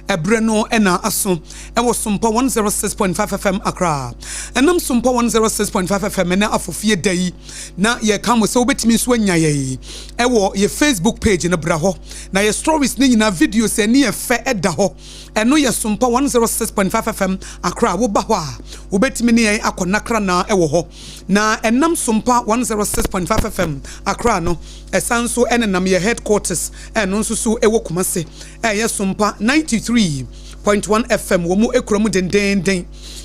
Ɛberɛ no na aso wɔ Sompa 106.5 FM Accra. Ɛnam Sompa 106.5 FM ɛnɛ afofie da yi na yɛka mo sɛ wobɛtumi nso anya yɛn ɛwɔ yɛ Facebook page no bra hɔ na yɛ stories no nyinaa videos ani yɛ fɛ ɛda hɔ ɛno yɛ Sompa 106.5 FM Accra woba hɔ a wobɛtumi ne yɛn akɔ nakra na ɛwɔ hɔ na ɛnam Sompa 106.5 FM Accra no ɛsan nso ɛnenam yɛ headquarters ɛno nso so ɛwɔ Kumasi ɛyɛ Sompa 93.1 FM wɔ mu ekura mu dendeenden.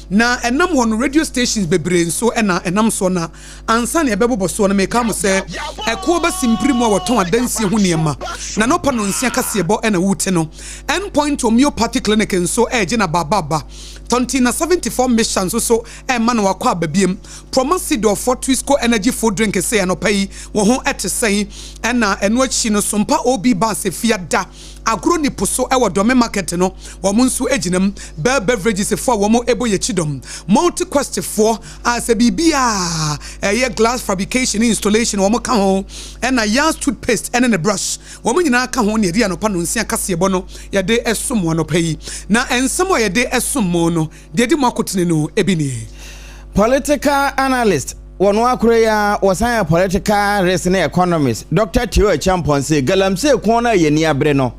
Na ɛnam hɔ no radio stations bebree nso ɛna ɛnam soɔ na ansa na yɛbɛbobɔ soɔ no meka mo sɛ ɛkoɔ bɛsi mpiri mu a wɔtɔn adansie ho nneɛma na nɔpa no nsia kaseɛbɔ ɛna wote no. Endpoint Homeopathy Clinic nso ɛregye na baababa. Tontina 74 Mission nso so ɛma no wakɔ aba biem. Promasidor Twisco Energy Food Drink sɛ anɔpa yi wɔn ho ɛte sɛn ɛna ɛno akyi no Sompa OB Bus efiada agorɔ nipo so ɛwɔ Dɔme Market no wɔn nso gyina mu. Bell Beverages foɔ a wɔn ɛbɔ yɛ kyidɔm. Multi Quest foɔ a sɛ biribi a ɛyɛ glass fabrication installation wɔn ka ho ɛna Yas toothpaste ɛne ne brush wɔn nyinaa ka ho na yɛde anɔpa no nsia kaseɛbɔ no yɛde ɛsom anɔpa yi na nsɛm a yɛde ɛsom mo no deɛ di mu akotene no ebi nie. Political analyst wɔn akoro yi a wɔsan yɛ political risk ne economist Dr. Theo Acheampong sɛ galamsey ko no a yɛ ni abere no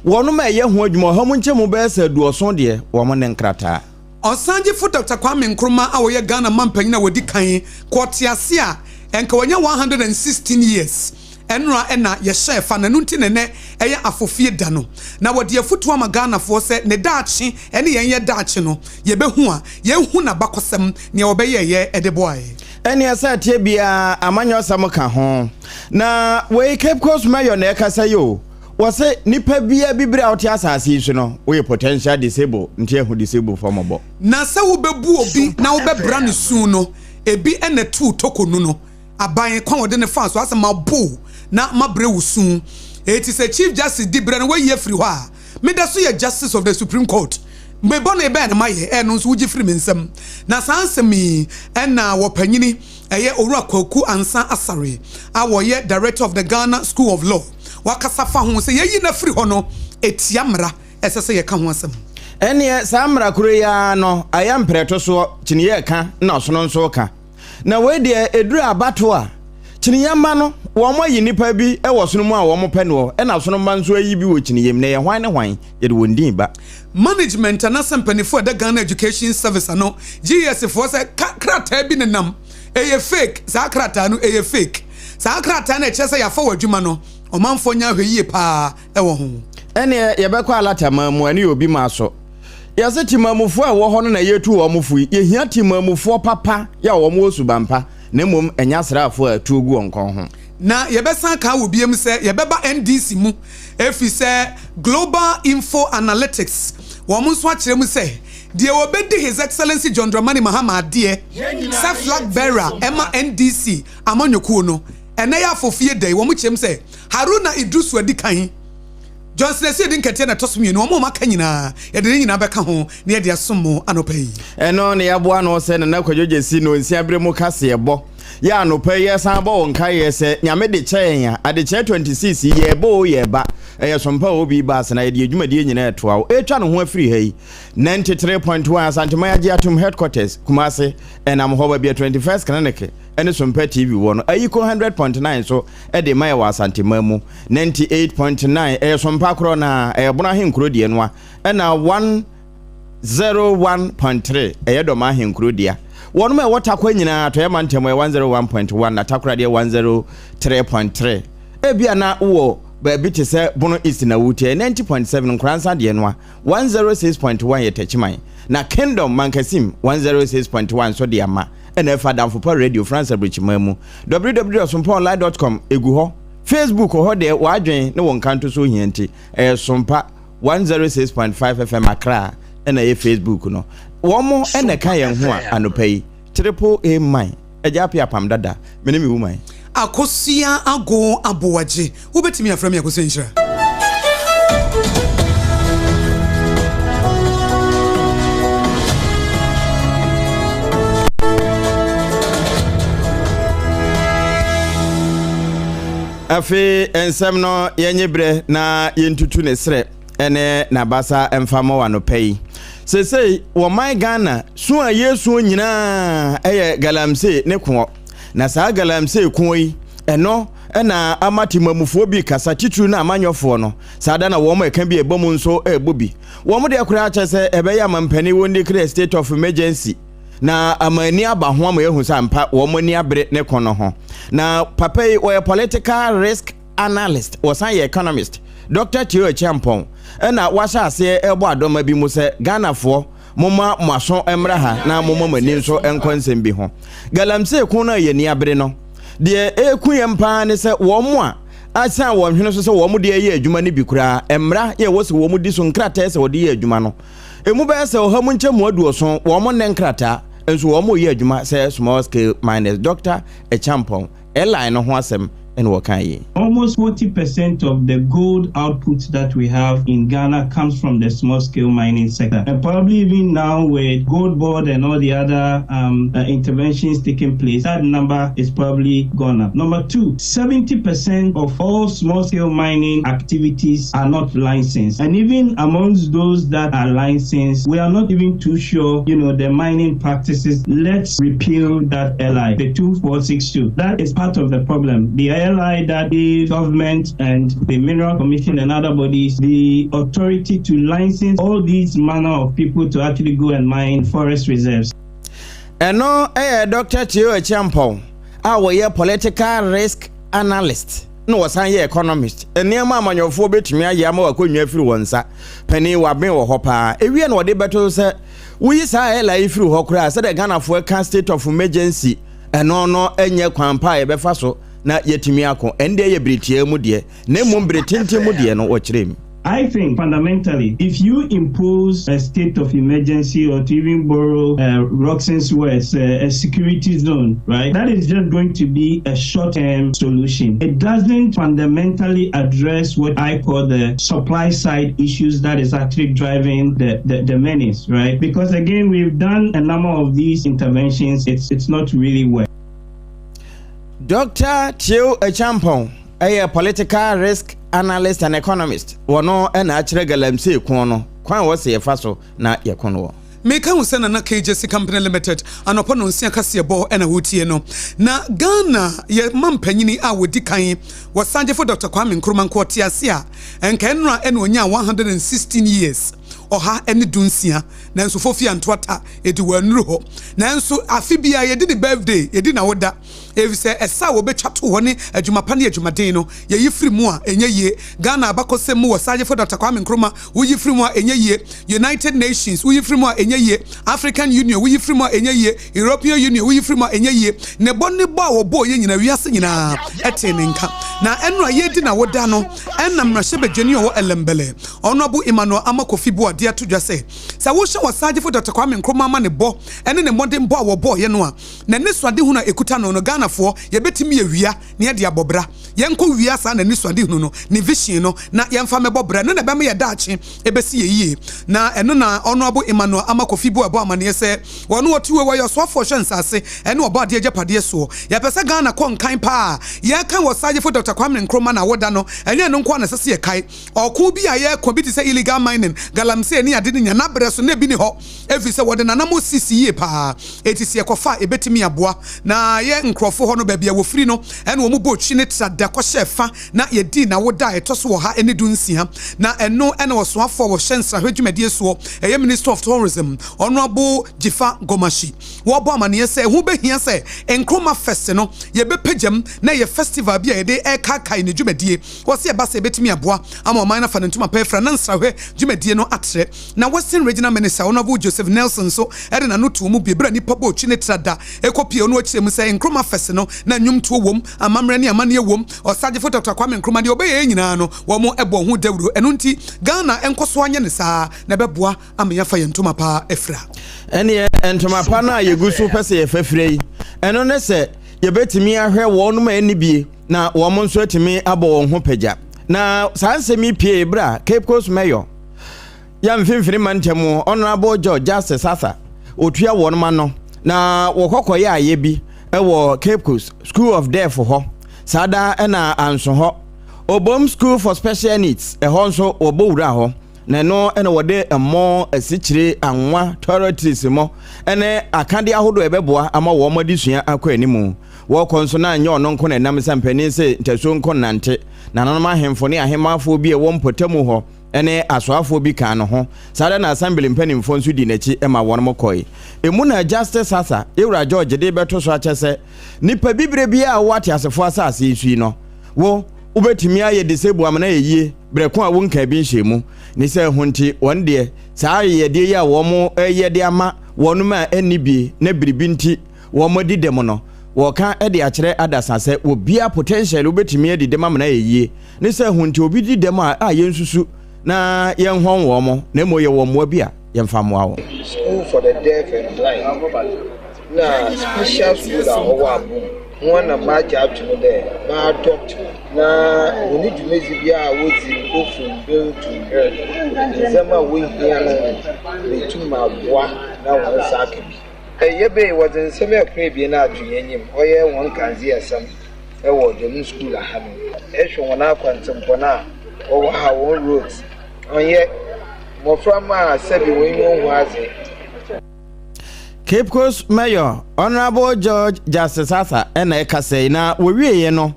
wɔn ma ɛyɛ ho adwuma ɔha mu nkyɛn mu bɛyɛ sɛ aduɔson deɛ wɔn ne nkrataa. Ɔsangyefo Dr. Kwame Nkrumah a wɔyɛ Ghana mampanyin a wɔdi kan kɔte ase a ɛnka wɔnyɛ 116 years ɛnora ɛna yɛhyɛ fa na ɛno nti nɛnɛ ɛyɛ afofie da no na wɔde afutuo ama Ghanafoɔ sɛ ne daakye ɛne yɛn yɛ daakye no yɛbɛhu a yɛnhu n'abakɔsɛm nea wɔbɛyɛ yɛ ɛde boaeɛ. Ɛne ɛsɛ ateɛ biara amanyɔsɛm ka ho na wei Cape Coast Mayor na ɛkasa yi o wɔsɛ nipa bia bibire a wote asase yi so no woyɛ potential disable nti ɛho disable fɔmɔbɔ. Na sɛ wobɛbu obi na wobɛbra ne su no ebi ɛna tuu tokonu no aban kwan wɔde ne fa so asɛ ma bo na mabrɛ wo su eti sɛ Chief Justice di brɛ no wayi afiri hɔ a meda so yɛ Justice of the Supreme Court mebɔ ne bɛn na mayɛ ɛno nso wogye firi me nsam na saa nsɛm yi ɛna wɔpanyini ɛyɛ Owura Kwaku Ansa Asare a wɔyɛ Director of the Ghana School of Law wakasa fa ho sɛ yɛyi no afiri hɔ no etia mmara ɛsɛ sɛ yɛka ho asɛm. Ɛneɛ saa mmara koro yi ara no ayɛ mprɛto soɔ kyiniiɛ ka na ɔsono nso ka na wei deɛ ɛduru abato a kyiniiɛ mma no wɔn ayi nipa bi wɔ sono mu a wɔn pɛ noɔ ɛna sono mma nso ayi bi wɔ kyiniiɛ mu na ɛyɛ hwan ne hwan yɛde wɔn din ba. Management anaasɛ mpanimfoɔ a ɛda Ghana Education Service ano GES foɔ sɛ krataa bi nenam ɛyɛ fake saa krataa no ɛyɛ fake saa krataa no ɛkyerɛ sɛ yɛafa wɔ adwuma no ɔmanfoɔ nya ahwɛ yie paa ɛwɔ ho. Ɛneɛ yɛbɛkɔ alataman mu ɛne obi ma so yɛsɛ timamufoɔ a ɛwɔ hɔ no na yɛtu wɔn fo yi yɛhia timamufoɔ papa yɛ a wɔn wɔ suban pa na mmom ɛnyɛ asraafoɔ a tuo gu wɔn kɔn ho. Na yɛbɛsan ka wɔ biem sɛ yɛbɛba NDC mu ɛfiri sɛ Global Info Analytics wɔn nso akyerɛ mu sɛ deɛ wɔbɛdi His Excellency John Dramani Mahama adeɛ sɛ flag bearer ɛma NDC amanyɔkuo no ɛnɛ yɛ afofie da yi wɔn kyerɛ mu sɛ Haruna Iddrisu adi kan, Johnson Asiedu Nketia na ɛtɔ so mmienu wɔn a wɔaka nyinaa yɛde ne nyinaa bɛka ho na yɛde asom mo anɔpa yi. Ɛno ne yɛaboa no sɛ Nana Kwadwo Gyesi no nsia berɛ mu kaseɛbɔ yɛ anɔpa yi yɛsan bɔ wo nkaeɛ sɛ Nyame de kyɛ yɛn a adekyerɛ 26 yi yɛɛbɔ o yɛɛba ɛyɛ sompa o obi ba asena yɛde adwumadie nyinaa ɛtoa wo ɛtwa ne ho afiri ha yi 93.1 Asanteman agye atom headquarters Kumase ɛnam hɔ baabi a 21st Clinic ɛne Sompa TV wɔ no ayiko 100.9 so ɛde ma yɛ wɔ Asanteman mu 98.9 ɛyɛ Sompa korɔ na ɛyɛ Bono ahenkuro deɛ no a ɛna 101.3 ɛyɛ Dɔm ahenkuro dea wɔnom a ɛwɔ Takwa nyinaa atɔyɛ mantam ɛyɛ 101.1 na Takora deɛ 103.3 ebia na wowɔ baabi te sɛ Bono East na wotie 90.7 Nkoransa deɛ no a 106.1 yɛ Tɛkyiman na Kingdom Mankasim 106.1 nso de ama ɛna ɛfa Damfopa Radio France aburokyiman mu www.sompaonline.com egu hɔ Facebook hɔ deɛ w'adwen ne wɔn nkanto so hia nti ɛyɛ Sompa 106.5 FM Accra ɛna ɛyɛ Facebook no wɔn mo ɛna ɛka yɛn ho a anɔpa yi Triple A man ɛgya ape apam dada me ne me woman Akosua Ago Aboagye wobɛtumi afrɛ me Akosua Nhyira. Afei nsɛm no yɛnye berɛ na yɛntutu ne serɛ. ne n'abasa mfa mmɔ wo anɔpa yi. Seesei wɔ man Ghana, su a yɛresuo nyinaa yɛ galamsey ne koɔ. Na saa galamsey koɔ yi, ɛno na ama temamufoɔ bi kasa, titiriw no amanyɔfoɔ no. Saa da na wɔn ɛka bi ɛbɔ mu nso ɛrebɔ bi. Wɔn deɛ koraa kyerɛ sɛ ɛbɛyɛ amampanin wɔn declare state of emergency na ama ani aba ho ama yɛahu sɛ ampa wɔn ani abere ne ko no ho. Na papa yi ɔyɛ political risk analyst, wɔsan yɛ economist, Dr. Theo Acheampong, ɛna wahyɛ aseɛ ɛrebɔ adɔma bi mu sɛ Ghanafoɔ momma mo aso mmra ha na momma mo ani nso nkɔ nsɛm bi ho. Galamsey ko no a yɛn ani abere no, deɛ ɛreku yɛn paa ne sɛ wɔn a asiane wɔn hwene so sɛ wɔn de ɛyɛ adwuma no bi koraa, mmara yɛ ɛwɔ sɛ wɔn di so, nkrataa sɛ wɔde yɛ adwuma no, emu bɛyɛ sɛ 70% wɔn nnɛ nkrataa nso wɔn reyɛ adwuma sɛ small scale miners. Dr. Acheampong, airline no ho asɛm ɛna wɔka yi. Almost 40% of the gold output that we have in Ghana comes from the small scale mining sector. And probably even now with Gold Board and all the other interventions taking place, that number is probably gone up. Number two, 70% of all small scale mining activities are not licensed. And even amongst those that are licensed, we are not even too sure the mining practices. Let's repeal that LI, the 2462. That is part of the problem. The LI that the government and the Mineral Commission and other bodies the authority to license all these manner of people to actually go and mine forest reserves. Ɛno ɛyɛ Dr. Theo Acheampong a wɔyɛ political risk analyst na wɔsan yɛ economist. Nneɛma amanyɔfoɔ bɛtumi ayɛ ama wakɔnnwa afiri wɔn nsa panin waben wɔ hɔ paa. Ewie na wɔde bɛto sɛ woyi saa ɛla yi firi hɔ koraa, sɛdeɛ Ghanafoɔ ka state of emergency, ɛno no ɛnyɛ kwan pa a yɛbɛfa so na yɛtumi ako. Ɛn deɛ yɛ bere mu deɛ, na mmom bere tenten mu deɛ no wɔkyerɛ mu. I think fundamentally, if you impose a state of emergency or to even borrow Roxon's words, a security zone, right? That is just going to be a short-term solution. It doesn't fundamentally address what I call the supply side issues that is actually driving the menace, right? Because again, we've done a number of these interventions. It's not really worked. Dr. Theo Acheampong ɛyɛ political risk analyst and economist. Wɔno ɛna akyerɛ galamsey ko no kwan a wɔsɛ yɛfa so na yɛko no wɔ. Meka ho sɛ Nana KJC Company Limited anɔpa no nsia kaseɛbɔ ɛna wotie no. Na Ghana yɛ ma mpanyini a wɔdi kan wɔsangyefo Dr. Kwame Nkrumah nko ɔte ase a ɛnka nnora ɛna ɔnyaa 116 years, 116, nanso fofi antoata ɛdi wɔanuru hɔ. Nanso afe bia yɛdi ne birthday, yɛdi na woda, ɛfiri sɛ ɛsa a wɔbɛtwa to hɔ ne adwuma pa ne adwumaden no yɛyi firi mu a ɛnyɛ yie. Ghana abakɔsɛm mu wɔ sagyefo Dr. Kwame Nkrumah, woyi firi mu a ɛnyɛ yie. United Nations, woyi firi mu a ɛnyɛ yie. African Union, woyi firi mu a ɛnyɛ yie. European Union, woyi firi mu a ɛnyɛ yie. Ne bɔ ne bɔ a wɔbɔɔ yɛ nyina, wiase nyinaa ɛtee ne nka. Na ɛno a yɛdi na woda no, ɛna mmarahyɛbadwani a ɔwɔ Ellembelle, Honorable Emmanuel Armah-Kofi Buah, de ato dwa sɛ sɛ wohyɛ wɔ sagyefo Dr. Kwame Nkrumah ama ne bɔ ɛne ne mmɔden bɔ a wɔbɔɔyɛ no a n'ani so adehunu a ɛkuta no no, Ghanafoɔ yɛbɛtumi yɛwia na yɛde abɔ bra. Yɛnkɔ wia saa n'ani so adehunu no, ne vision no, na yɛmfa mɛbɔ bra no na ɛbɛma yɛ daakye ɛbɛsi yɛ yie. Na ɛno na Honorable Emmanuel Armah-Kofi Buah ɛbɔ amanneɛ sɛ wɔno wɔte wei, wɔyɛ ɔsoafoɔ hwɛ nsase ɛne ɔbɔ adeɛ agyapadeɛ soɔ. Yɛpɛ sɛ Ghana kɔ nkan paa. Yɛka wɔ sagyefo Dr. Kwame Nkrumah na woda no, ɛnyɛ no nko a na ɛsɛ sɛ yɛkae. Ɔko bi a yɛkɔ bi te sɛ illegal mining, galamsey ne ade no nya n'abrɛ so na ebi ni hɔ, ɛfiri sɛ wɔde nanam sisi yie paa. Eti sɛ yɛkɔfa a ɛbɛtumi aboa na yɛ nkurɔfoɔ hɔ no baabi a wɔfiri no ɛna wɔn bɔ otwi ne trada kɔhyɛ fa na yɛdi na woda a ɛtɔ so 116. Na ɛno ɛna wɔsoafoɔ a wɔhyɛ nsrahwɛ dwumadie soɔ, ɛyɛ Minister of Tourism, Honorable Dzifa Gomashie, wɔbɔ amaneɛ sɛ ɛho bɛhia sɛ Nkrumah Fest no yɛbɛpɛgyam na ɛyɛ festival bi a yɛde ɛkaakae ne dwumadie. Wɔsi ɛba sɛ ɛbɛtumi aboa ama ɔman no afa ne ntoma pɛɛ fra na nsrahwɛ dwumadie no atrɛ. Na Western Regional Minister, Honorable Joseph Nelson, nso ɛde n'ano to mu bie berɛ a nipa bɔ otwi ne trada ɛkɔpie ɔno akyerɛ mu sɛ Nkrumah Fest no na nnwomtoɔ wom, amammerɛ ne amanneɛ wom. Ɔsagyefo Dr. Kwame Nkrumah deɛ ɔbɛyɛ nyinaa no, wɔn ɛbɔ ho dawuro. Ɛno nti Ghana nkɔ so anyɛ ne saa na ɛbɛboa ama yɛafa yɛn ntoma paa afira. Ɛneɛ ntoma pa no a yɛgu so pɛ sɛ yɛfa fira yi, ɛno ne sɛ yɛbɛtumi ahwɛ wɔn a ɛni bie na wɔn nso atumi abɔ wɔn ho pagya. Na saa nsɛm yi pie berɛ a Cape Coast Mayor yɛ mfimfini mantam, Honorable George Justice Arthur, otua wɔn ma no na wɔkɔkɔyɛ ayɛ bi ɛwɔ Cape Coast School of Deaf hɔ. Saa da ɛna anso hɔ Obom School for Special Needs, ɛhɔ nso wɔbɔ wura hɔ. Na ɛno na wɔde ɛmo, asikyire, anwa, toiletries mo ne akadeɛ ahodoɔ a ɛbɛboa ama wɔn adesua akɔ anim. Wɔkɔ nso na nyɛ ɔno nko na ɛnam sɛ mpanin se ntasuo nko nnante. Nananom ahemfo ne ahemmafoɔ bi a ɛwɔ mpɔtamu hɔ ne asoafoɔ bi kaa ne ho. Saa ara na Assembly mpanimfoɔ nso dii n'akyi ma wɔn kɔe. Emu na Justice Arthur, Yewura George de rebɛto so akyɛ sɛ, Nipa bibire biara a wowɔ ateasefoɔ asase yi so yi no, wo, wobɛtumi ayɛ disable amena ayɛ yie berɛ ko a wonkaa bi nhyɛɛ mu. Ne sɛ ɛho nti, wɔn deɛ, saa ayɛyɛdeɛ yi a wɔreyɛ de ama wɔnom a ɛnni bie na biribi nti wɔadi dɛm no, wɔreka de akyerɛ adasa sɛ obiara potentially wobɛtumi adi dɛm amena ayɛ yie. Ne sɛ ɛho nti obi di dɛm a, a yɛnsusu na yɛnhɔn wɔn, na mmom yɛwɔ mmoa bi a yɛmfa mmoa wɔn. School for the Deaf and Blind na special school a ɔwɔ Abom hɔn na magye ato mu dɛ m'adopt hɔn na hɔn dwumadzi biara a wodzi no ofi mber to mber ndzɛmba a wohia no metum maboa na hɔn nsa aka bi. Yɛbɛyi wɔdze nsɛm kor ebien ato hɛn enyim, ɔyɛ hɔn kandzeasɛm wɔ dɛm skuul ha no. Ehwɛ hɔn akwantsempɔn a ɔwɔ ha, hɔn roads, ɔnnyɛ mboframba a sɛbi hɔn enyiwa nnhu adze. Cape Coast Mayor Honourable George Justice Arthur na ɛkasa yi na wɔwieɛ no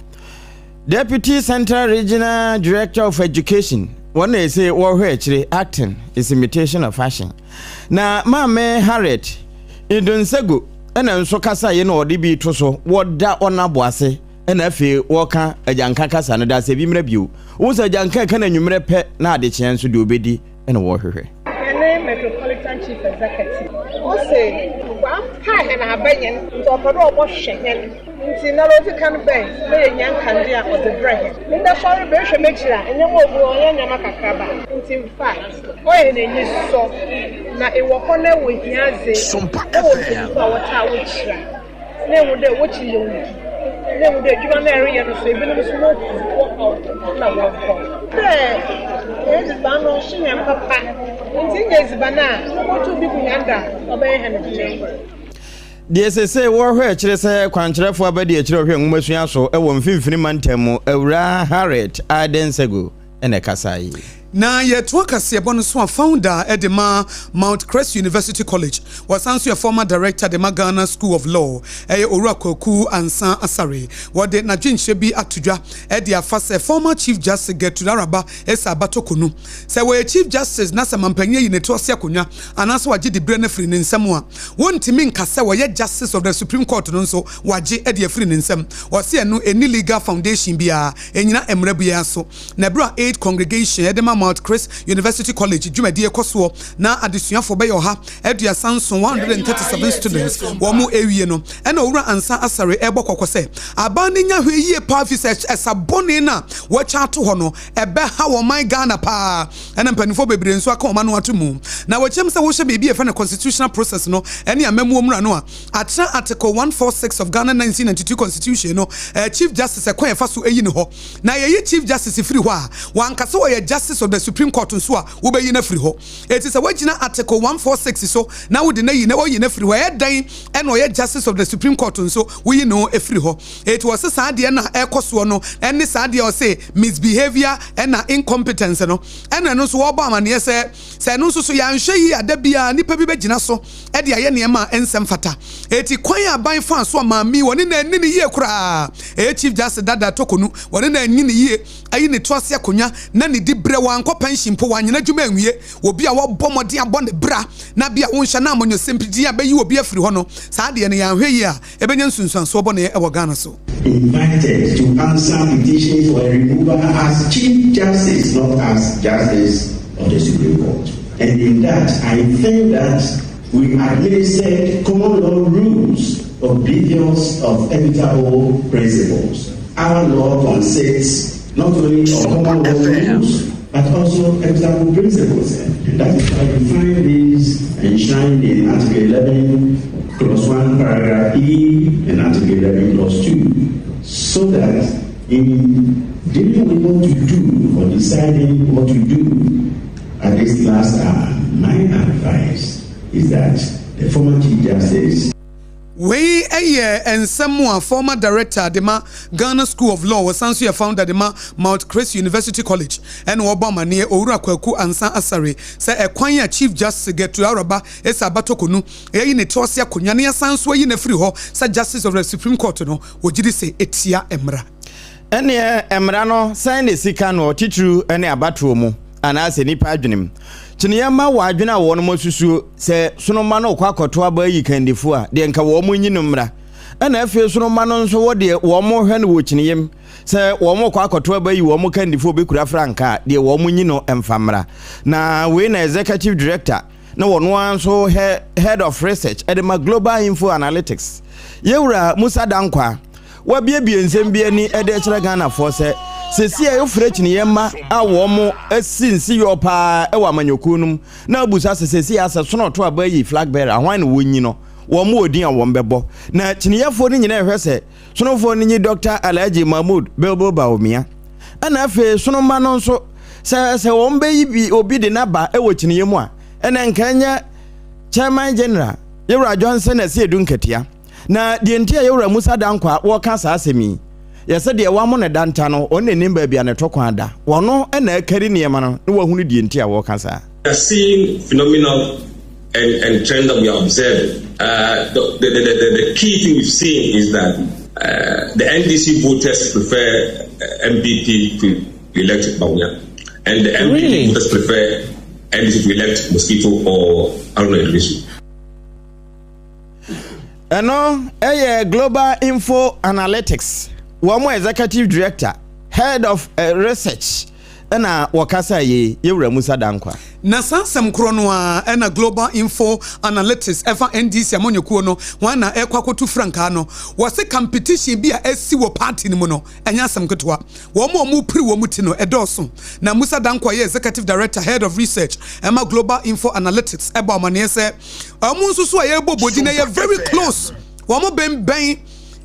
Deputy Central Regional Director of Education wɔn na ɛsɛ wɔhwɛ akyire acting is imitation of fashion na Maame Harriet Idonsego ɛna nso kasa yi na ɔde bi to so wɔda ɔnabo ase ɛna afei wɔka agyanka kasa no da sɛ bi mmerɛ bio wɔn sɛ agyanka ɛka na anwummerɛ pɛ na adekyeɛ nso deɛ ɔbɛdi na wɔrehwehwɛ. Hɛn Metropolitan Chief Executive ose ɔampae hɛn abɛnyen ntsi ɔpɛ dɛ ɔbɔhwɛ hɛn ntsi noara odzi kan bae na yenya nkandzea a ɔdze brɛ hɛn. Ndɛ so ɔreba ehwɛ m'ekyir a ndzɛmba a ogu hɔ ɔnnyɛ ndzɛmba kakraba ntsi infact ɔyɛ hɛn enyisɔ na ewɔ hɔ na ewɔ hia dze ewɔ mpanyimfo a wɔtaa wo ekyir a. na ehu dɛ w'ekyir yɛ wo du, na ehu dɛ edwuma no a ereyɛ no so binom so woku wɔhaw na wɔkɔ. Dɛ hɛn edziban no ɔso hɛn papa, ntsi inya edziban a obotum bi gu hɛn do a, ɔbɛyɛ hɛn dɛw. Deɛ seesei wɔrehwɛ akyire sɛ kwankyerɛfoɔ abadiakyire a ɔhwɛ nwomasua so wɔ Mfimfini Mantam mu, Awuraa Harriet Aden-Sego na ɛkasae. Na yɛtoa kaseɛbɔ no so a founder de ma Mount Crest University College, wɔsan nso yɛ former director de ma Ghana School of Law, ɛyɛ Owura Kwaku Ansah Asare. Wɔde n'adwenkyerɛ bi ato dwa de afa sɛ former Chief Justice Gertrude Araba Essah Batokonu. Sɛ wɔyɛ Chief Justice na sɛ mampanyin ayi ne to ase akonnwa anaasɛ wagye diberɛ no afiri ne nsam a, wontumi nka sɛ wɔyɛ Justice of the Supreme Court no nso wagye de afiri ne nsam. Wɔse ɛno ɛnni legal foundation biara, ɛnnyina mmara biara so. Na bere a Aid Congregation de ma Mount Chris University College dwumadie kɔ soɔ na adesuafoɔ bɛyɛ 137, 137 students, wɔn rewie no, ɛna Owura Ansah Asare rebɔ kɔkɔ sɛ aban no nya hwɛ yie paa firi sɛ ɛsa bɔne no a wɔatwa ato hɔ no ɛbɛha wɔn man Ghana paa. Ɛna mpanimfoɔ bebree nso aka wɔn ano ato mu na wɔkyerɛ mu sɛ wohyɛ biribi a yɛfrɛ no constitutional process no ɛne amammuo mmara no a atra Article 146 of Ghana 1992 Constitution no, Chief Justice ɛkwan a ɛfa so yi no hɔ. Na yɛyi Chief Justice firi hɔ a, wanka sɛ ɔyɛ Justice of the Supreme Court nso a, wobɛyi no afiri hɔ. Enti sɛ woagyina Article 146 so na wode no ayi na woayi no afiri hɔ a, ɛyɛ dɛn na ɔyɛ Justice of the Supreme Court nso woyi no firi hɔ? Enti wɔse saa adeɛ no a ɛrekɔ soɔ no ne saa adeɛ a wɔse misbehaviour ɛna incompetence no, ɛna ɛno nso wɔrebɔ amaneɛ sɛ, sɛ ɛno nso so yɛanhwɛ yie a, da biara nnipa bi bɛgyina so de ayɛ nneɛma a ɛnsɛ mfata. Enti kwan a aban faa so a maame yi wɔne no anni no yie koraa, ɛyɛ Chief Justice dada Torkornoo, wɔne no anni no yie, ayi ne to ase akonnwa na ne diberɛ, wankɔ pɛnhyen mpo, wanyɛ n'adwuma anwie, obi a wabɔ mmɔden abɔ ne bra na bi a wonhyɛ no amanyɔsɛm pidie a bɛyi obi afiri hɔ no, saa adeɛ no yɛanhwɛ yie a ɛbɛnya nsunsuansoɔ bɔne wɔ Ghana so. Invited to answer petition for a removal as Chief Justice, not as Justice of the Supreme Court. And in that, I think that we administered common law rules oblivious of equitable principles. Our law consists not only of common law rules, but also equitable principles. And that is why you find these enshrined in Article 11, Clause 1, Paragraph E, and Article 11, Clause 2, so that in dealing with what to do or deciding what to do at this last hour, my advice is that the former Chief Justice. Wei yɛ nsɛm a former director de ma Ghana School of Law, ɔsan nso yɛ founder de ma Mount Christ University College na ɔrebɔ amaneɛ, Owura Kwaku Ansah Asare, sɛ ɛkwan a Chief Justice Gertrude Araba Essah Batokonu ayi ne to ase akonnwa na yɛasan nso ayi no afiri hɔ sɛ Justice of the Supreme Court no, wɔgye di sɛ ɛtia mmara. Ɛnneɛ mmara no, sɛn na ɛsi ka noɔ, titiriw ne abatoɔ mu, anaasɛ nnipa adwenem? Kyiniiɛ mma wɔ adwene a wɔnom asusuo sɛ sono mma no rekɔ akɔto aba ayi kandifoɔ a, deɛ nka wɔn nyi no mmra. Ɛna afei sono mma no nso wɔ deɛ wɔn hwɛ no wɔ kyiniiɛ mu sɛ wɔn rekɔ akɔto aba ayi wɔn kandifoɔ ɔbɛkura frankaa a, deɛ wɔn nyi no mfa mmra. Na wei na Executive Director na wɔno ara nso Head of Research de ma Global Info Analytics, Yɛwura Musa Dankwah, wabiebie nsɛm bi ani de kyerɛ Ghanafoɔ sɛ sɛsi a yɛfrɛ kyiniiɛ mma a wɔn asi nsiyɔ paa wɔ amanyɔkuo no mu na abusa sɛ sɛsi a sɛ sono to aba yi flag bearer hwan na wɔnyi no, wɔn wɔ din a wɔn bɛbɔ na kyiniiɛfoɔ no nyinaa ɛhwɛ sɛ sonofoɔ no nyi Dr. Alhaji Mahmood Bilbil Bawumia ɛna afei sono mma no nso sɛ sɛ wɔn bɛyi bi obi de n'aba wɔ kyiniiɛ mu a ɛna nka ɛnyɛ Chairman General Yɛwura Johnson Asiedu Nketia. Na deɛ nti a Yɛwura Musa Dankwa wɔka saa asɛm yi, yɛ sɛ deɛ wamo ne danta no, ɔno na nim baabi a ne to kwan da. Ɔno na akari nneɛma no na wahunu deɛ nti a wɔka saa. We are seeing phenomenal and, and trend that we are observing. Uh, the, the, the, the, the key thing we've seen is that uh, the NDC voters prefer MPP uh, to elect Bawumia, and the MPP really? voters prefer NDC to elect Mosquito or Aruna Idrisu. Ɛno yɛ Global Info Analytics wɔn Executive Director, Head of eh, Research ɛna wɔkasa yei, Yɛwura Musa Dankwa. Na saa nsɛm korɔ no ara ɛna Global Info Analytics ɛfa NDC amanyɔkuo no hwan na ɛrekɔ akɔtu frankaa no, wɔse competition bi a asi wɔ party no mu no ɛnyɛ asɛm ketewa. Wɔn a wɔrepere wɔn ti no ɛdɔɔso. Na Musa Dankwa yɛ Executive Director, Head of Research ɛma Global Info Analytics ɛbɔ amaneɛ sɛ Wɔn nso so a yɛrebɔ bɔ din no yɛ very close. Wɔn bɛnbɛn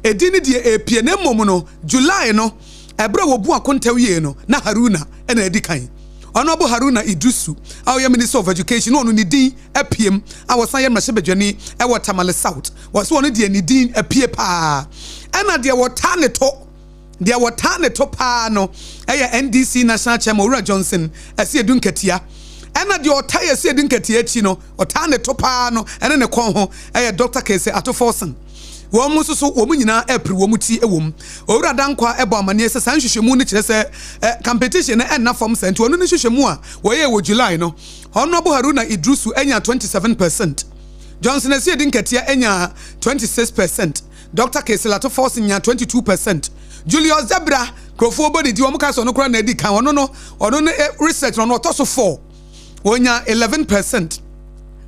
edin no deɛ ɛrepie na mmom no July no ɛberɛ a wɔbu akonta wie no na Haruna na adi kan. Honourable Haruna Iddrisu a ɔyɛ Minister of Education na ɔno ne din apiem a ɔsan yɛ mmarahyɛbadwani wɔ Tamale South. Wɔse ɔno deɛ ne din apue paa. Ɛna deɛ wɔtaa ne to Deɛ wɔtaa ne to paa no yɛ NDC National Chairman Owura Johnson Asiedu Nketia. Ɛna deɛ ɔtae Asiedu Nketia akyi no, ɔtaa ne to paa no ne ne kɔn ho yɛ Dɔkta Kese Ato Forson. Wɔn nso so, wɔn nyinaa repere wɔn ti wɔ mu. Owura Dankwah bɔ amaneɛ sɛ saa nhwehwɛmu no kyerɛ sɛ competition no nna fam saa nti ɔno ne nhwehwɛmu a wɔyɛɛ wɔ July no, Honourable Haruna Iddrisu nyaa 27 percent, Johnson Asiedu Nketia nyaa 26 percent. Dɔkta Casey Latofos nya 22 percent. Julius Debra, nkurɔfoɔ bɔ ne din, wɔn ka sɛ ɔno koraa na adi kan, ɔno no, ɔno no eh, research no, ɔno ɔtɔ so 4, ɔnya 11 percent.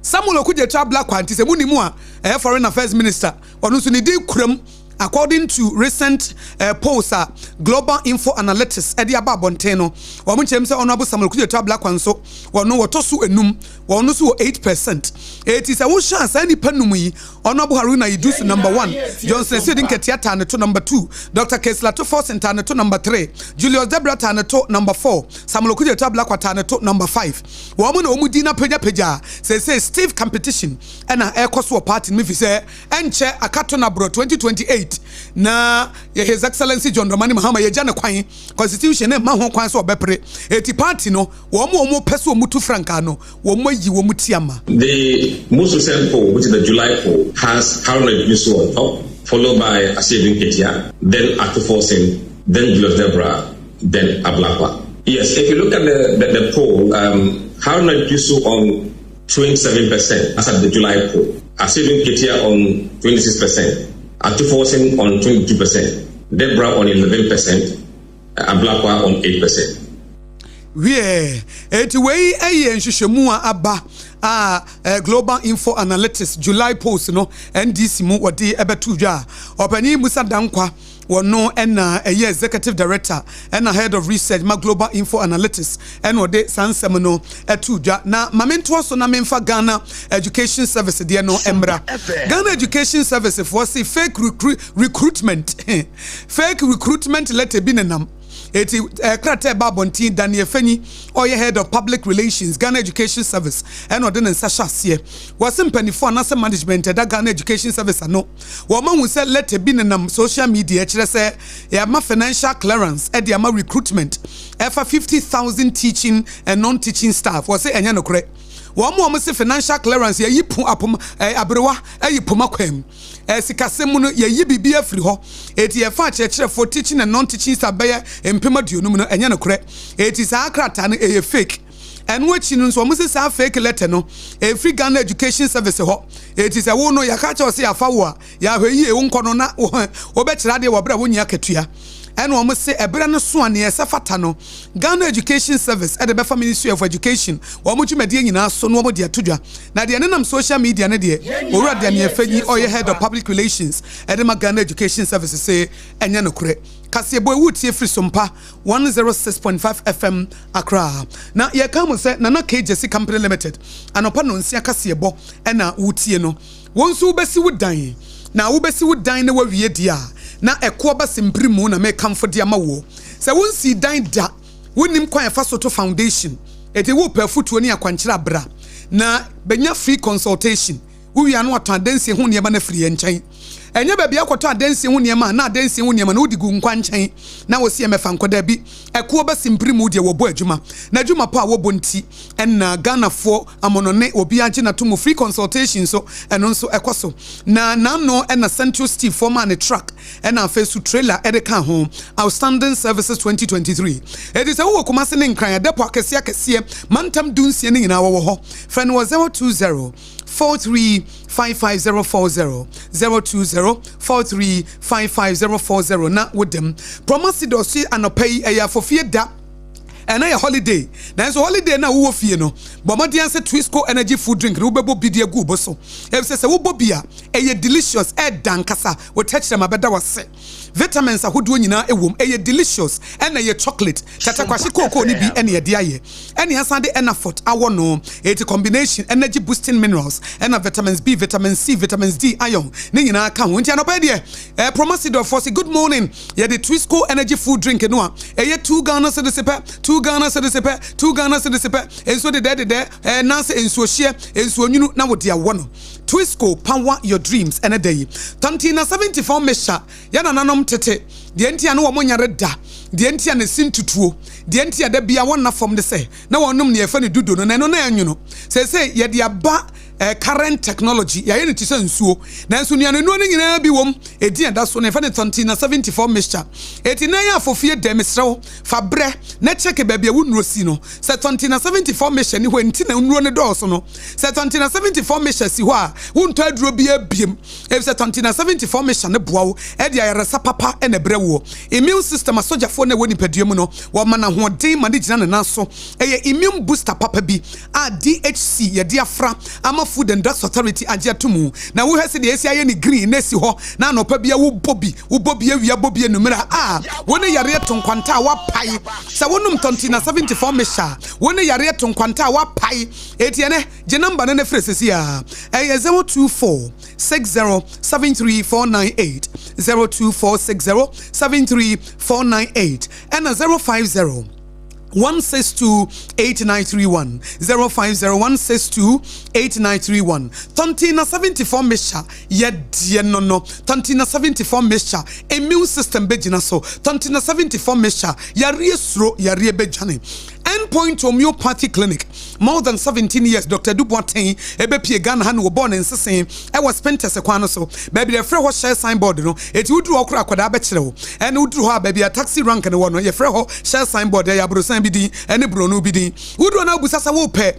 Samuel Okudzeto Ablakwa, nti sɛ mo nim a, ɛyɛ Foreign Affairs Minister, ɔno nso ne din kuram according to recent uh, polls a Global Info Analytics ɛde aba abɔnten no, wɔn nkyɛn sɛ Honourable Samuel Okudzeto Ablakwa nso, ɔno wɔtɔ so enum, wɔn nso wɔ 8 percent. Eti sɛ wohwɛ a saa nipa num yi, Honourable Haruna Iddrisu number one, Johnson Asiedu Nketia taa ne to number two, Doctor Kingsley Ato Forson taa ne to number three, Julius Debrah taa ne to number four, Samuel Okudzeto Ablakwa taa ne to number five. Wɔn na wɔn din apagyapagya a seesei stiff competition na ɛrekɔ so wɔ party no mu efisɛ ɛnkyɛ aka to no aborɔ 2028 na yɛ His Excellency John Dramani Mahama yɛgya no kwan, constitution no mma ho kwan sɛ ɔbɛpere eti party no wɔn a wɔpɛ sɛ wɔtu frankaa no wɔayi wɔn ti ama. The most recent poll, which is the July poll, has Haruna Iddrisu on top, followed by Asiedu Nketia, then Ato Forson, then Julius Debrah, then Ablakwa. Yes, if you look at the, the, the poll, um, Haruna Iddrisu on 27% as at the July poll, Asiedu Nketia on 26%, Ato Forson on 22%, Debrah on 11%, Ablakwa on 8%. Wiɛ, enti wei yɛ nhwehwɛmu a aba a Global Info Analytics July polls no NDC mu wɔde bɛto dwa a Ɔpanyin Musa Dankwa wɔno na ɛyɛ Executive Director ɛna Head of Research ma Global Info Analytics ɛna ɔde saa nsɛm no to dwa. Na ma mentoa so na memfa Ghana Education Service deɛ no mmra. Ghana Education Service foɔ se fake recruitment fake recruitment letter bi nenam. Eti krataa ɛba abɔnten, Daniel Fenyi, ɔyɛ Head of Public Relations, Ghana Education Service, ɛna ɔde ne nsa hyɛ aseɛ. Wɔse mpanimfoɔ anaasɛ management ɛda Ghana Education Service ano, wɔn ahu sɛ letter bi nenam social media ɛkyerɛ sɛ yɛama financial clearance ɛde ama recruitment ɛfa 50,000 teaching and non-teaching staff. Wɔse ɛnyɛ nokorɛ. Wɔn a wɔn se financial clearance, yɛyi po apom aberewa ɛyi poma kwan mu, sikasɛm mu no yɛyi biribi afiri hɔ, eti yɛfa akyerɛkyerɛfoɔ, teaching and non-teaching staff, bɛyɛ 20,000 no, ɛnyɛ nokorɛ. Eti saa krataa no ɛyɛ fake. Ɛno akyi no nso, wɔn sɛ saa fake letter no efiri Ghana Education Service hɔ. Eti sɛ wo no yɛka kyerɛ sɛ yɛafa wo a, yɛahwɛ yie wo nkɔ no na wɔbɛkyerɛ adeɛ wɔ berɛ a wonyi akatua. Ɛna wɔn se ɛberɛ no so a neɛ ɛsɛ fata no, Ghana Education Service ɛde bɛfa Ministry of Education wɔn dwumadie nyinaa so na wɔn de ato dwa. Na deɛ nenam social media no deɛ, Owura Daniel Fenyi, ɔyɛ Head of Public Relations ɛde ma Ghana Education Service, sɛ ɛnyɛ nokorɛ. Kaseɛbɔ ewu tie firi Sompa 106.5 FM Accra. Na yɛka mo sɛ Nana K Jesse Company Limited, anɔpa 9 kaseɛbɔ ɛna wotie no. Wɔn nso wobɛsi wo dan na wobɛsi wo dan na wawie deɛ a, na ɛkoɔ ba sempiri mu na mekamfo de ama woɔ sɛ wonsii dan da, wonim kwan ɛfa so to foundation. Ɛti wopɛ afotuo ne akwankyerɛ abra na bɛnya free consultation. Wowia no atɔ adansie ho nneɛma no afiri yɛn nkyɛn. Ɛnyɛ baabi akɔtɔ adansie ho nneɛma a na adansie ho nneɛma no wode gu nkwa nkyɛn na wɔsi ɛmɛfa nkɔda bi. Ɛkoɔ bɛsi mpiri mu deɛ, wɔbɔ adwuma na adwuma pa a wɔbɔ nti ɛna Ghanafoɔ amonɔne obi agye n'ato mu. Free consultation so ɛno nso ɛkɔ so. Na n'ano ɛna Central Steve fɔm a ne truck ɛna afei so trailer ɛde ka ho, Outstanding Services 2023. Ɛti sɛ wowɔ Kumase ne Nkran ɛdɛpɔ akɛseɛ akɛseɛ mantam 16 no nyinaa wɔwɔ hɔ. Frɛ no wɔ 020 4355040, 020 4355040 na wodam. Promasidor si anɔpa yi ɛyɛ afɔfie da, ɛna yɛ holiday, nanso holiday na wowɔ fie no, bɔ mmɔden sɛ Twisco Energy Food Drink no wobɛbɔ bi de agu wo so, ɛfisɛ sɛ wobɔ bi a, ɛyɛ delicious, ɛda nkasa wo tɛkyerɛma bɛda wase. Vitamins ahodoɔ nyinaa ɛwɔ mu. Ɛyɛ delicious, ɛna ɛyɛ chocolate katakwahye kookoo ne bi ɛna yɛde ayɛ, ɛna yɛsan de Enafort awɔ no. Ɛti combination energy boosting minerals ɛna vitamins B, vitamin C, vitamins D, iron ne nyinaa ka ho. Nti anɔpa yi deɛ, Promasidor se good morning. Yɛde Twisco Energy Food Drink no a ɛyɛ 2 Ghana cedis pɛ, 2 Ghana cedis pɛ, 2 Ghana cedis pɛ. Nsuo dedɛ dedɛ nanse nsuo hyeɛ, nsuo nwunu na wɔde awɔ no. Twisco, power your dreams. Ɛnɛ da yi, Tontina 74 mixture, yɛn nananom tete deɛ nti a ne wɔn nyare da, deɛ nti a ne si ntutuo, deɛ nti a da bia wɔn na fam de sɛ na wɔnom ne yɛfɛ no dudo no, na ɛno na ɛnwono. Sɛsɛ yɛde aba current technology, yɛayɛ no te sɛ nsuo, nanso nnuane nnuro no nyinaa bi wɔ mu. Ɛdi ɛda so no, yɛfɛ no Tontina 74 mixture. Ɛti na yɛ afɔfie dɛ, mesrɛ wo, fa berɛ na kyɛke baabi a wo nnuro si no sɛ Tontina 74 mixture ni hɔ. Nti na nnuro no dɔɔso no. Sɛ Tontina 74 mixture si hɔ a, wontɔ aduro bi abiem, ɛfisɛ Tontina 74 mixture ne boa wo ɛde ayaresa papa ɛna ɛbrɛ woɔ. Immune system asogyafoɔ no ɛwɔ nipadua mu no, wɔma no ahoɔden ma ne gyina ne nan so. Ɛyɛ immune booster papa bi a DHC yɛde afra ama Food and Drugs Authority agye ato mu. Na wohwɛ sɛ deɛ ɛsi ayɛ ne green na esi hɔ na anɔpa bi a wobɔ bi, wobɔ bi awia, bɔ bi anummerɛ a, wo ne yareɛ to nkwanta a wapae. Sɛ wonom Tontina 74 mixture a, wo ne yareɛ to nkwanta a wapae. Eti ɛnɛ gye number no ne frɛ sisi a ɛyɛ 024 60 73 498, 024 60 73 498, ɛna 050 162 8931, 050 162 8931. Tontina 74 mixture yɛdeɛ no. Tontina 74 mixture, immune system bɛgyina so. Tontina 74 mixture, yareɛ suro, yareɛ bɛdwane. Endpoint Homeopathy Clinic, more than 17 years. Dr Duboaten ɛbɛpie Ghana ha ne wɔbɔɔ ne nsesen ɛwɔ Spintex kwan no so, baabi yɛfrɛ hɔ Shell signboard no. Ɛti woduru hɔ kora, akwadaa bɛkyerɛ wo. Ɛne woduru hɔ a, baabi a taxi rank no wɔ no, yɛfrɛ hɔ Shell signboard. Ɛyɛ aborosan bi din ɛne buronu bi din. Woduru hɔ na wobusa sɛ wopɛ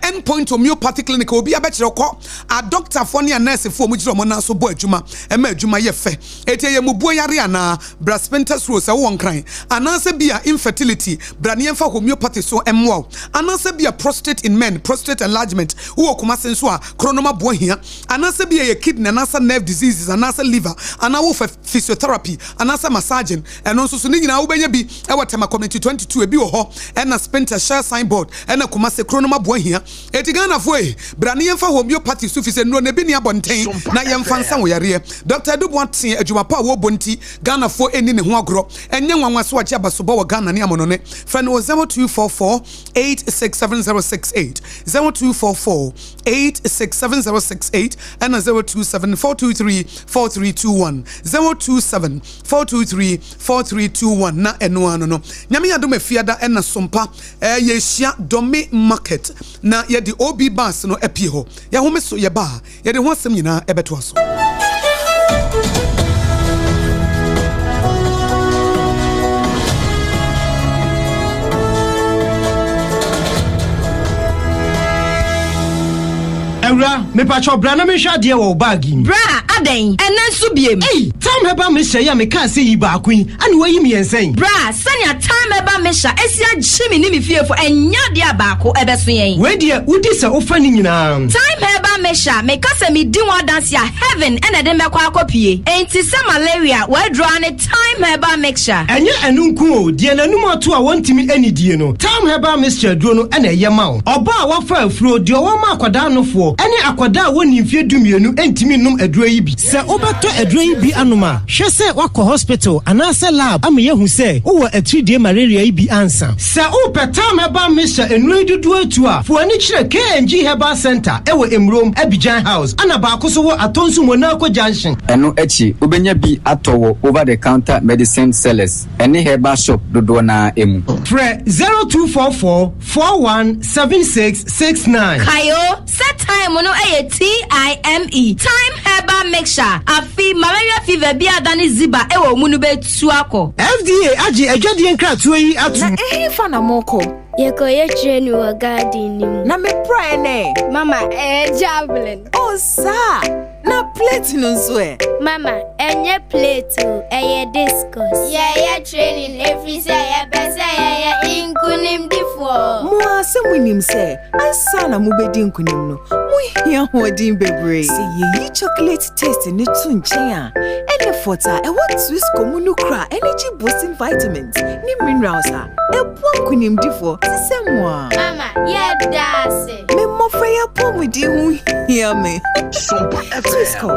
Endpoint Homeopathy Clinic, obi abɛkyerɛ. Kɔ adɔktafoɔ ne anɛɛsefoɔ mu gyina ɔmo nan so bɔ adwuma, ɛma adwuma yɛ fɛ. Ɛti ɛyɛ mubuo yare anaa bra Spintex Road. Sɛ wowɔ Nkran anaasɛ bi a infertility, bra ne yɛmfa homeopathy so mmoa wo, anaasɛ bi a prostate in men, prostate enlargement. Wowɔ Kumase nso a, kronom aboa hia, anaasɛ bi a yɛ kidney anaasɛ nerve diseases anaasɛ liver, anaa wofa physiotherapy anaasɛ massaging, ɛno nso so ne nyinaa wobɛnya bi. Ɛwɔ Tema Community 22 ebi wɔ hɔ. Sompɔ ɛna Spintex Shell sign board ɛna Kumase kuro nom aboa hia. Eti Ghanafoɔ ei, bra ne yɛmfa homeopathy so fisɛ nnuro no ebi nni abɔnten na yɛmfa nsa wo yareɛ. Doctor Adu Boateng adwuma pa a wɔbɔ nti Ghanafoɔ nni ne ho agorɔ. Ɛnyɛ nwanwa sɛ wagye abasobɔ wɔ Ghana ne amonone. Frɛ no wɔ 0244 867068, 0244 867068 ɛna 027 423 4321, 027 423 4321 na ɛno ara no no. Nyame yɛ adom afiada ɛna Sompa eh, yɛhyia Dome Market na yɛde OB bus no apue hɔ. Yɛhome so yɛba a, yɛde ho asɛm nyinaa ɛbɛtoa so. Awura, mepakyɛw bra na menhwɛ adeɛ wɔ wo bag yi mu. Bra, adɛn? Ɛnnɛ nso biem? Ei, Tam Herbal Mixture yi a mekaa sɛ yi baako yi, ɛna woayi mmiɛnsa yi? Bra, sɛnea Time Herbal Mixture asi agye me ne me fiefo, ɛnyɛ adeɛ a baako ɛbɛso yɛn. Wei deɛ, wodi sɛ wofa ne nyinaa. Time Herbal Mixture, meka sɛ medi ho adanse a, heaven na ɛde mɛkɔ akɔpue. Enti sɛ malaria, w'aduro ara ne Thyme Herbal Mixture. Ɛnyɛ ɛno nko o, deɛ n'anum ato a wɔntumi nnidie no, Thyme Herbal Mixture aduro no na ɛyɛ ma wo. Ɔbaa a wafa afuro, deɛ ɔwɔ ma akwadaa nofoɔ, ne akwadaa a wɔnnii mfeɛ dumienu ntumi nnom aduro yi bi. Sɛ wobɛtɔ aduro yi bi anom a, hwɛ sɛ woakɔ hospital anaasɛ lab ama yɛahu sɛ wowɔ atiridie malaria yi bi ansa. Sɛ wopɛ Thyme Herbal Mixture nnuro yi dodoɔ atu a, fa w'ani kyerɛ KNG Herbal Centre wɔ Emurom, Abidjan House, ɛna baako nso wɔ Atonsu Monaco Junction. Ɛno akyi, wobɛnya bi atɔ wɔ over-the-counter medicine sellers ne herbal shop dodoɔ no ara mu. Frɛ 0244 41 76 69. Kae o, sɛ thyme no yɛ TIME, Thyme Herbal Mixture, afe malaria fever bi a adane ziba wɔ wo mu no bɛtu akɔ. FDA agye adwadie nkratoɔ yi atom. Na ɛhefa na morekɔ? Yɛkɔyɛ training wɔ garden no mu. Na me praeɛ no ɛ? Mama, ɛyɛ javelin. Oh, saa! Na plate no nso ɛ? Mama, ɛnyɛ plate o, ɛyɛ discus. Yɛyɛ training ɛfiri sɛ yɛpɛ sɛ yɛyɛ nkonimdifoɔ. Mo ara sɛ monim sɛ ansa na mobɛdi nkonim no, mohia ahoɔden bebree. Sɛ yɛyi chocolate taste no to nkyɛn a, ɛne fort a ɛwɔ Twisco mu no kura energy boosting vitamins ne minerals a ɛboa nkonimdifoɔ te sɛ mo a. Mama, yɛda ase. Me mmɔfra yi apɔmuden ho hia me. Twisco,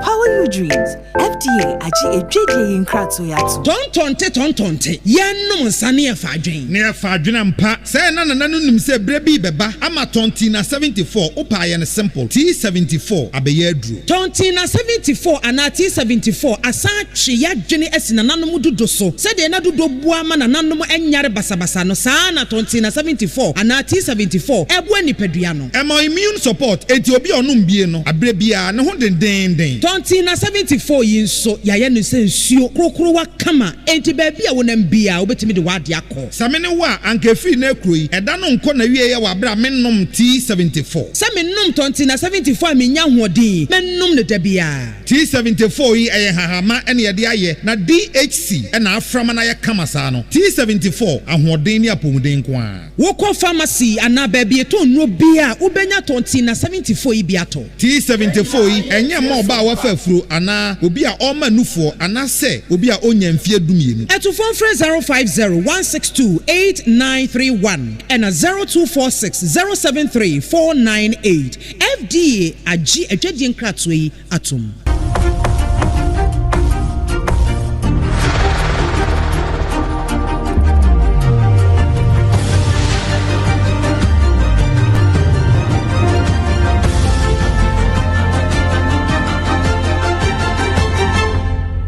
power your dreams. FDA agye adwadie yi nkratoɔ yi atom. Tɔntɔnte tɔntɔnte, yɛnnom nsa ne yɛfa adwen. Ne yɛfa adwen ampa. Sɛɛ na nana no nim sɛ berɛ bi rebɛba ama Tɔntina 74, wopɛ a yɛ no simple, T74 abɛyɛ aduro. Tɔntina 74 anaa T74 asan atwe y'adwene asi nananom dudo so. Sɛdeɛ na dudo boa ma nananom nyare basabasa no, saa ara na Tɔntina 74 anaa T74 boa nipadua no. Ɛma immune support, enti obi a ɔnom bie no, aberɛ biara, ne ho dendeenden. Tɔntina 74 yi nso, yɛayɛ no sɛ nsuo korokorowa kama, enti baabi a wonam biara, wobɛtumi de w'adeɛ akɔ. Sɛ me ne wo a, anka ɛfiri nnɛ rekuro yi, ɛda no nkɔ n'awieɛ wɔ aberɛ a mennom T74. Sɛ menom Tɔntina 74 a mennya ahoɔden, mɛnom no da biara. T74 yi, ɛyɛ nhahamma na yɛde ayɛ, na DHC na afra ma no ayɛ kama saa no. T74, ahoɔden ne apɔmuden nko ara. Wokɔ pharmacy anaa baabi yɛtɔn nnuro biara a, wobɛnya Tɔntina 74 yi bi atɔ. T74 yi, ɛnyɛ mma ɔbaa a wafa afuro anaa obi a ɔrema nufoɔ anaasɛ obi a ɔnnya mfeɛ dumienu. Atufoɔ mfrɛ 050 162 8931 ɛna 0246 073 498. FDA agye adwadie nkratoɔ yi atom.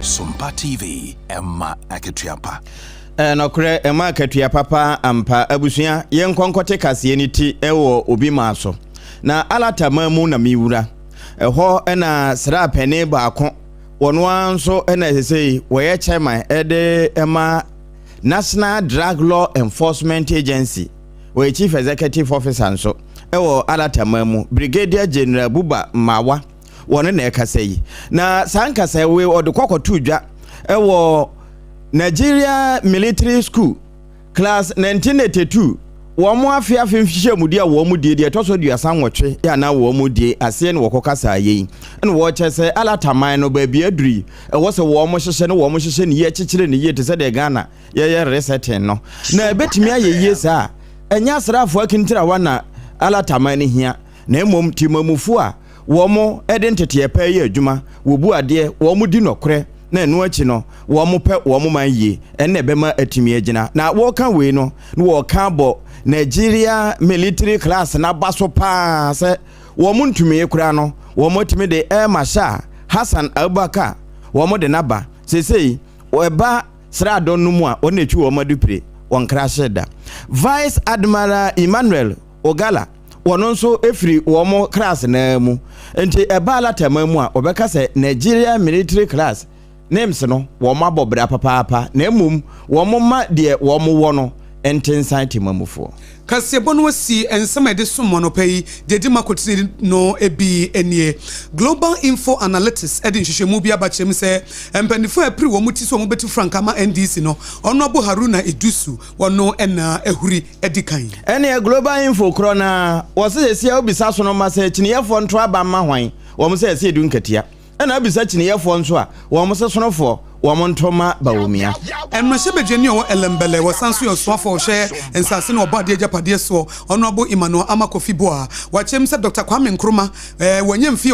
Sompa TV, ɛma akatua pa. Nɔkorɛ, ɛma akatua papa ampa. Abusua, yɛnkɔ nkɔte kaseɛ no ti wɔ obi maa so. Na Alata man mu na mewura. Ɛhɔ na sraa panin baako, wɔn ara nso na ɛsɛ sɛ wɔyɛ chairman de ma National Drug Law Enforcement Agency. Wɔyɛ chief executive officer nso wɔ Alata man mu, Brigadier General Buba Mawa. Wɔn na ɛkasa yi. Na saa nkasa wei ɔde kɔkɔto dwa wɔ Nigeria Military School Class 1982. Wɔn afe afe nhyiamudi a wɔn die deɛ ɛtɔ so 38 yɛ anaa wɔn die aseɛ na wɔkɔ kasa yei na wɔkyɛ sɛ alataman no baabi aduru yi ɛwɔ sɛ wɔn hyehyɛ no wɔn hyehyɛ ne yie kyekyere ne yie te sɛ deɛ Ghana yɛyɛ resetting no na ɛbɛtumi ayɛ yie saa ɛnyɛ asraafoɔ akintirawa na alataman no hia na mmom temamufoɔ a wɔde nteteɛ pa yɛ adwuma, wɔbu adeɛ, wɔdi nɔkorɛ, na ɛno akyi no, wɔpɛ wɔn man yie, ɛno na ɛbɛma atumi agyina. Na wɔreka wei no, na wɔreka abɔ Nigeria military class no aba so paa sɛ wɔn ntumie koraa no, wɔatumi de Air Marshal Hassan Abubakar, wɔde no aba. Seesei, ɛba sraadɔn no mu a, wɔn na ɛtwi wɔn adupire, wɔnkrahye da. Vice Admiral Emmanuel Ogala, wɔno nso firi wɔn class no ara mu. Nti ɛba Alataman mu a, wɔbɛka sɛ Nigeria military class names no, wɔn abɔ bra papaapa, na mmom wɔn mma deɛ wɔn wɔ no nte nsan temamufoɔ. Kaseɛbɔ no asi nsɛm a yɛde som mo anɔpa yi deɛ ɛdi mu akotene no bi nie. Global Info Analytics de nhwehwɛmu bi aba kyerɛ mu sɛ mpaninfoɔ a apiri wɔn ti sɛ wɔbɛtu frankaa ama NDC no, Honourable Haruna Iddrisu, wɔno na ahuri adi kan. Ɛneɛ Global Info korɔ no ara, wɔse sesia wobisa sono ma sɛ kyiniyɛfoɔ nto aba mma hwan, wɔn sɛ ɛsɛ yɛdu nkatia. Ɛna wobisa kyiniyɛfoɔ nso a, wɔn se sonofoɔ wɔn nto ma Bawumia. Mmarahyɛbadwani a ɔwɔ Elembele, wɔsan nso yɛ ɔsoafoɔ a ɔhwɛ nsase ne ɔbɔadeɛ agyapadeɛ soɔ, Honourable Emmanuel Armah Kofi Buah, wakyerɛ mu sɛ Dɔkta Kwame Nkrumah, wanya mfeɛ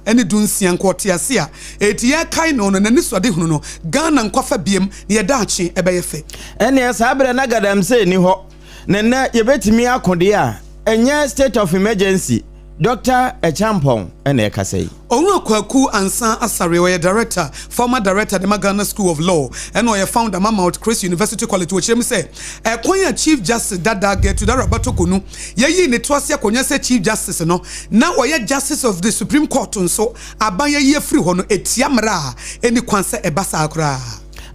116 nka ɔte ase a, enti yɛrekae no no, n'anisoadehunu no, Ghana nkɔfa biam na yɛn daakye bɛyɛ fɛ. Ɛnneɛ saa berɛ na galamsey nni hɔ, na nnɛ yɛbɛtumi ako deɛ a, ɛnyɛ state of emergency, Doctor Acheampong na ɛkasa yi. Owura Kwaku Ansah Asare, ɔyɛ Director, former Director de ma Ghana School of Law, ɛna ɔyɛ Founder ma Mount Chris University College. Wɔkyerɛ mu sɛ, ɛkwan a Chief Justice dada Gertrude Araba Torkornoo yɛyii ne to ase akonnwa sɛ Chief Justice no, na ɔyɛ Justice of the Supreme Court nso, aban ayi afiri hɔ no, ɛtia mmara a ɛnni kwan sɛ ɛba saa koraa.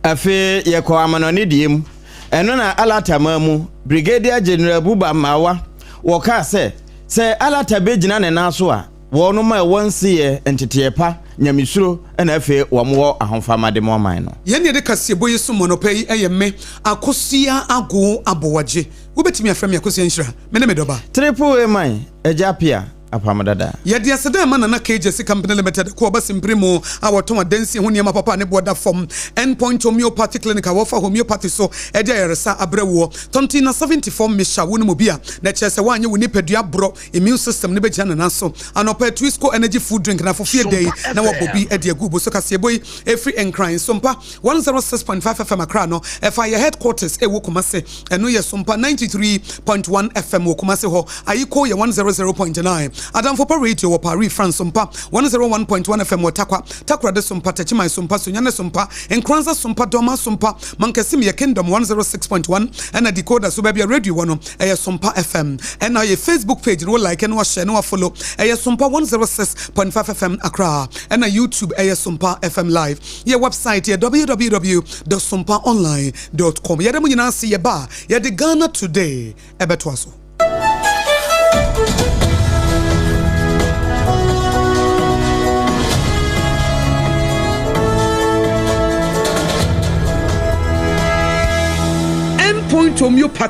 Afei yɛkɔɔ amanɔne deɛ mu. Ɛno na Alata man mu Brigadier General Buba Marwa wɔkaa sɛ, sɛ Alata bɛgyina ne nan so a, wɔnom a ɛwɔ nseyɛ, nteteɛ pa, nyamesuro na afei wɔn wɔ ahofama de ma ɔman no. Yɛn deɛ de kaseɛbɔ yi som anɔpa yi yɛ me, Akosua Agoo Aboagye. Wobɛtumi afrɛ me Akosua Nhyira. Me ne me dɔba. Triple A man, Agya Appiah. Apam dada. Yɛde aseda rema Nana K. Gyasi Company Limited, kuo a ɔba simpire mu a wɔtɔn adansie ho nneɛma papa a ne boɔ da fam, End Point Homeopathy Clinic a wɔfa homeopathy so de ayaresa abrɛ woɔ, Tɔntina 74 Mixture, wonom obi a, na ɛkyerɛ sɛ woanyɛ wo nipadua aborɔ, immune system no bɛgyina ne nan so. Anɔpa yi, Twisco Energy Food Drink na fofie da yi na wɔabɔ bi de agu wo bo so. Kaseɛbɔ yi ɛfiri Nkran, Sompa 106.5 FM Accra no, ɛfa yɛ headquarters ɛwɔ Kumasi. Ɛno yɛ Sompa 93.1 FM wɔ Kumasi hɔ. Ayiko yɛ 100.9. Adamfo Pa Radio wɔ Paris, France, Sompa 101.1 FM wɔ Tarkwa, Takoradi Sompa, Techiman Sompa, Sunyani Sompa, Nkoranza Sompa, Dormaa Sompa, Mankasim yɛ Kingdom 106.1 ɛna Decoder so baabi a radio wɔ no ɛyɛ Sompa FM. Ɛna yɛ Facebook page no wo like na wa share na wa follow ɛyɛ Sompa 106.5 FM Accra. Ɛna YouTube ɛyɛ Sompa FM Live. Yɛ website yɛ www dot sompaonline dot com. Yɛda mo nyinaa ase yɛba a yɛde Ghana Today ɛbɛtoa so. End Point Homeopathic.